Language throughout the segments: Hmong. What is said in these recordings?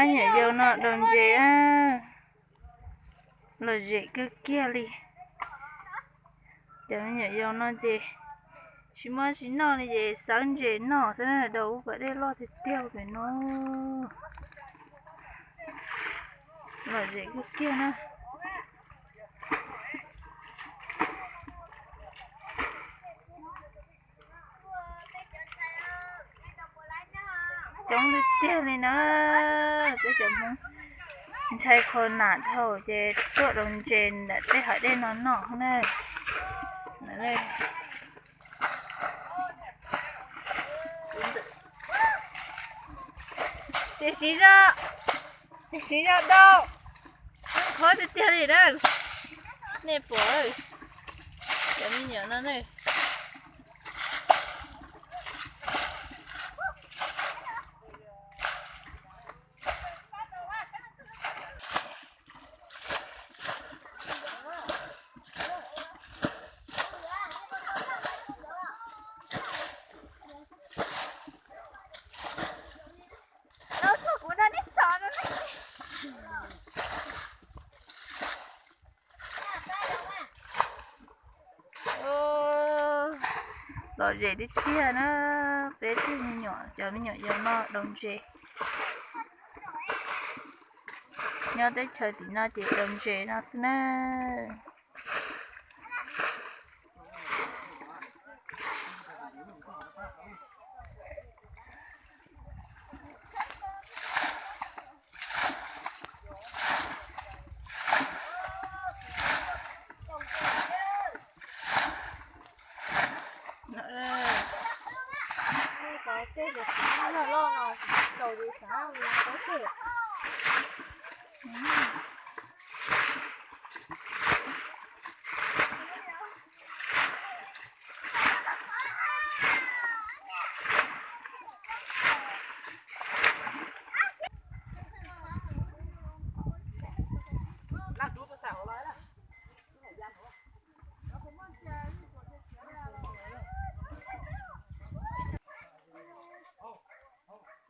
Me nyuam yaus no daus ntses, lom zem kawg kiag li. Cov me nyuam yaus no ces tsis muaj tsis noj li ces xawb ntses noj xwb na, daus ub pas dej loj tiag tiag pem no. Lom zem kawg kiag na. Coob tiag tiag li na, peb cov Hmoob ntshai qhua nam dhau ces tuaj daus ntses ntawm tej hav dej no noj na. Tiam sis zoj, tiam sis zoj dau, qhuav tiag tiag li na. Nej pom, cov me nyuam no ne. Lom zem tiag tiag na, peb tug me nyuam, cov me nyuam yaus no daus ntses. Nyob teb chaws tim no ces daus ntses no xwb na.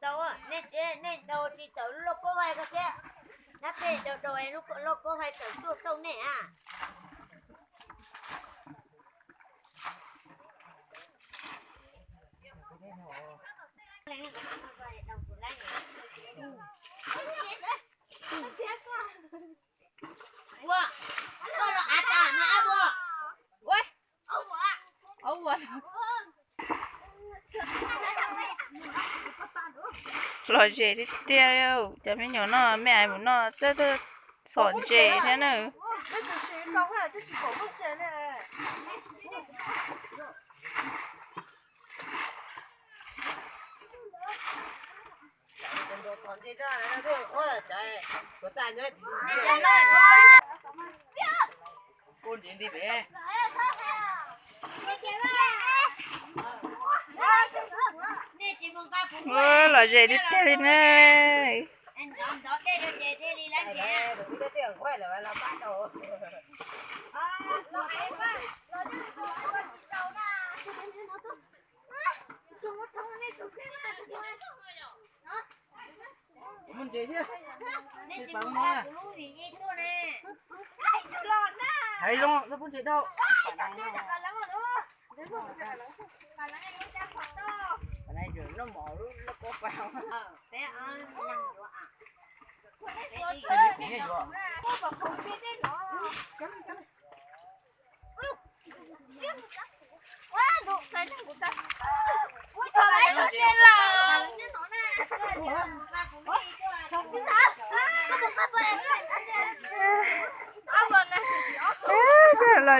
Daus, nej daus tsis tawm lub lauj kaub hais ko thiab. Nab pem daus daus es lub lauj kaub hais tawm tuaj xauj nej a. Ua, koj los av tas mas ab ua. Lom zem tiag tiag, cov me nyuam no me ais mus no txawj txhom ntses thiab na. Lom zem tiag tiag li ne. Lom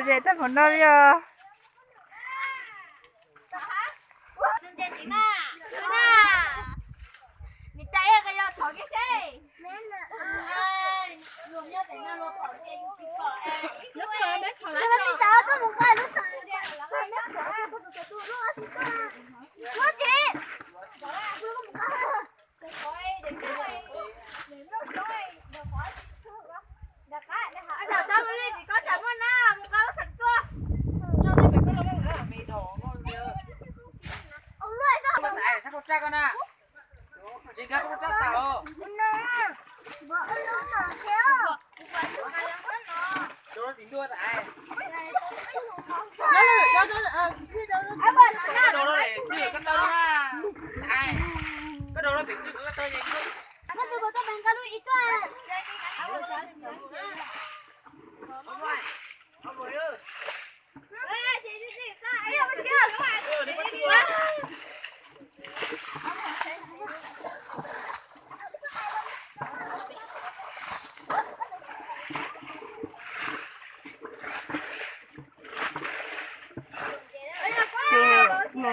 zem tag npaum no li os. Tus hluas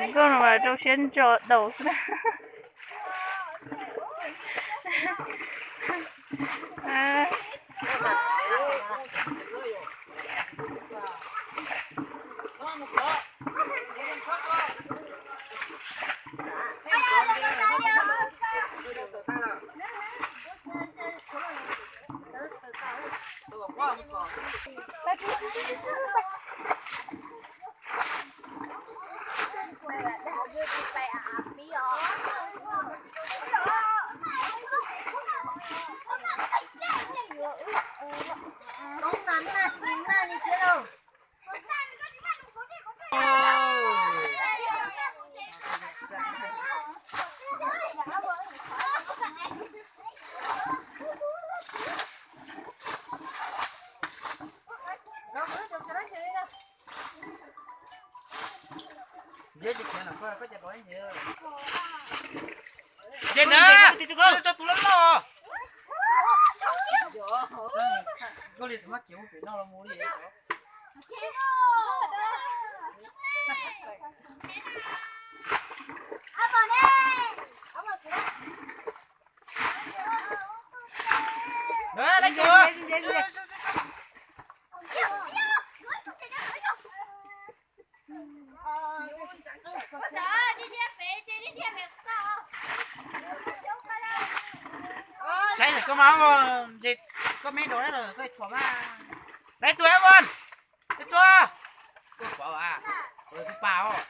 nkauj no mas rau siab ntso daus xwb na. Ces na, tso tus loj loj. Koj li xav mas kiv mus pem no los mus li. Saib koj mas, koj me nrau na, koj thuam mas. Laiv tus ab Von, tus tso, koj pom as, tus pas os.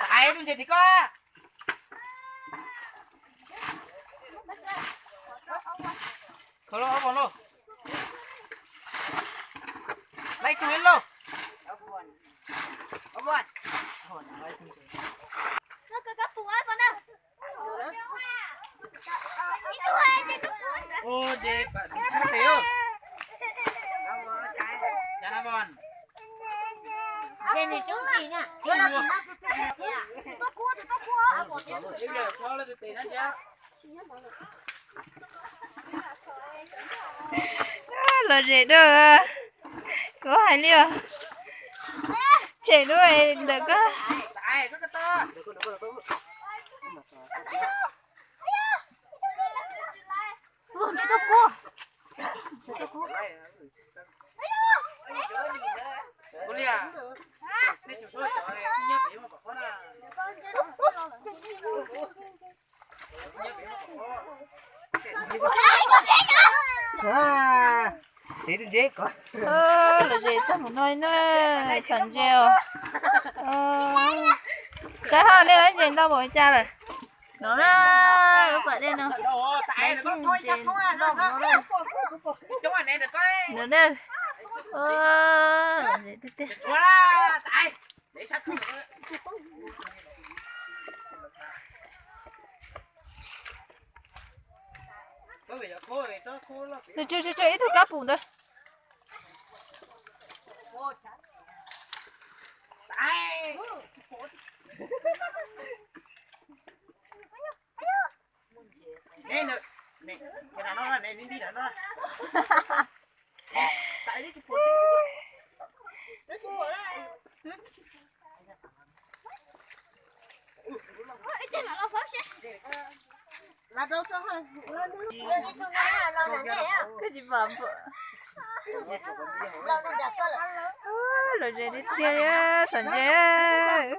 Tais tus ntses tim koj. Khawb lauj, ob Von lauj. Laiv tus lauj. Los zem dua, kuv hais li os. Tshem lub ntawm koj. Tsev ntse ko. Los zem tag mus no na, txhom ntses os. Saib ho nej lawv ntses ntau npaum li cas lawm. No na, lub pas dej no. Ntses ntau no. No na. Los zem tiag tiag. Nws tsw tsw tsw ib tug kab pum ntawd. Koj tsis pom npua. Los zem tiag tiag, txhom ntses.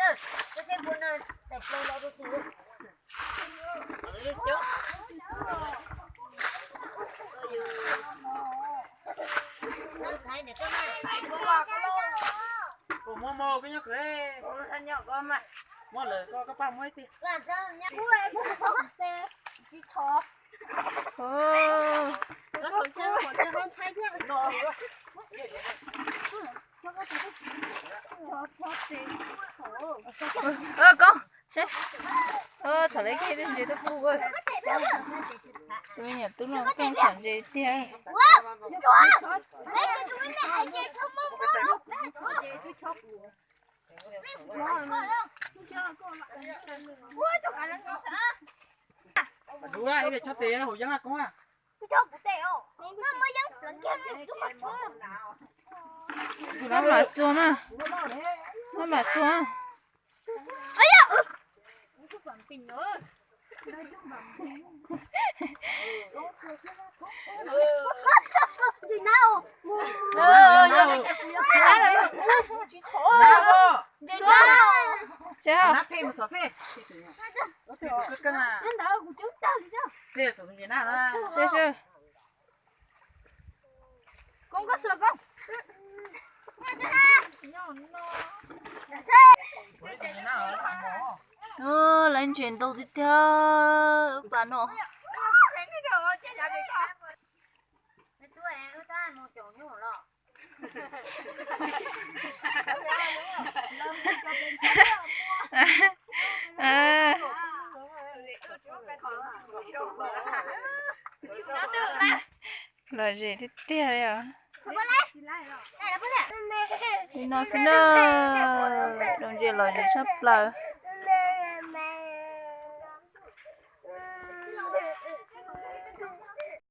Kuv muab mog, koj nyob kuv, muab lawm koj, koj pab muab ib tiag. Koob, seb, txhom lawv kiag ntses tuaj pub. Tus me nyuam tub no keej txhom ntses tiag. Maj mam xuas na, maj mam xuas. Tsis Lawv ntses ntau tiag tiag lub pas no. Lom zem tiag tiag li os. Li no xwb na, lom zem, lom zem tshaj plaws.